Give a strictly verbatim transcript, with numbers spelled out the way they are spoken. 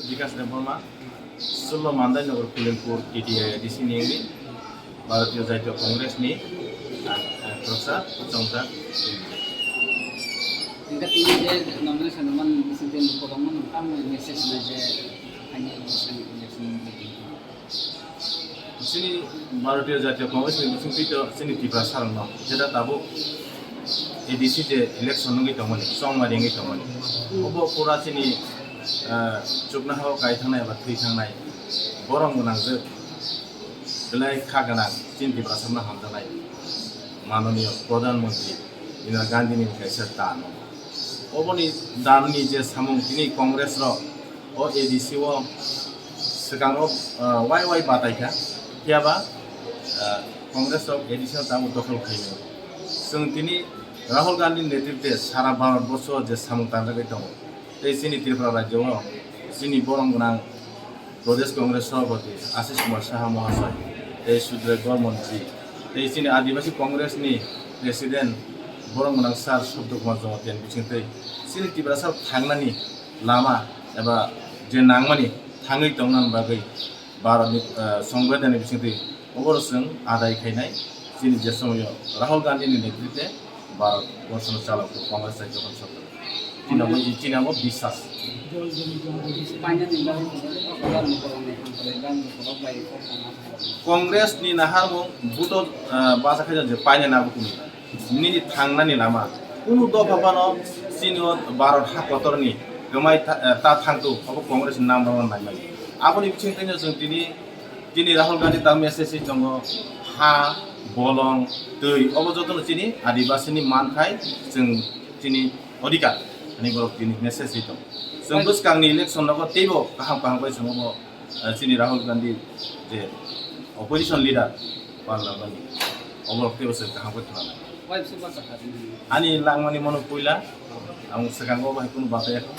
Bikash Debbarma, Sullo Mandai Nagar Kulimpur T T A D C ni wngwi Bharatiya Jatiya Congress ni, ah, ah, khoroksa chongjak. Hingke tini je nomination rwmani bisingtwi kwbangma nokha message nai je phainai election meeting. Chini Bharatiya Jatiya Congress ni bisingtwi to chini Tiprasa rokno jeta tabuk A D C je election wngwi tongmani, chongmani wngwi tongmani. Obo pura chini, ah, chuknohao kai thangnai eba thwi thangnai borok gwnangjwk belai kha gwnang chini Tiprasa no hamjaknai manoniyo Pradhan Mantri Indira Gandhi ni kaisa dan. Oboni dan ni je samung tini Congress rok o A D C o swkang o, ah, wai wai batai kha, phiya ba, ah, Congress rok A D C no tabuk dokhol khainai. Chwng tini Rahul Gandhi ni netritwe sara Bharat borsho je samung tanjagwi tongo, tei chini Tripura rajyo o chini borom gwnang Pradesh Congress Sabhapati Ashish Kumar Saha Mohasai, tei Sudre Gormon ji, tei chini Adivasi Congress ni President borom gwnang Sir Sabda Kumar Jamatia ni bisingtwi chini Tiprasa thangnani lama eba je nangmani thangwi tongnani bagwi Bharat ni, ah, Songbidan ni bisingtwi oborok chwng adai khainai chini je somoyo Rahul Gandhi ni netritwe Bharat borshono chalok Congress hai jokhon sorkar. Chini abo, chini abo biswas. Congress ni naharmung buto, ah, bacha khaijak je paina nabo kunu. Nini thangnani lama. Kunu dopha phano chini o Bharat ha kotorni kwmai ta, ah, ta thangtu, abo Congress ni nam rok naimani. Aboni bisingtwi no chwng tini Chini Rahul Gandhi ta message ri tongo, ha, bolong, twi, obo jotono chini Adibasini manthai, chwng chini odhikar, ani borok tini message ri tongo. Chwng bwskangni election nogo teibo kaham kaham bai chwng obo, eh, chini Rahul Gandhi je opposition leader parliament ni, oborok teibo chwng kaham khe khwnanai. Ani langmani mono puila, ang swkango bai kunu batai kha.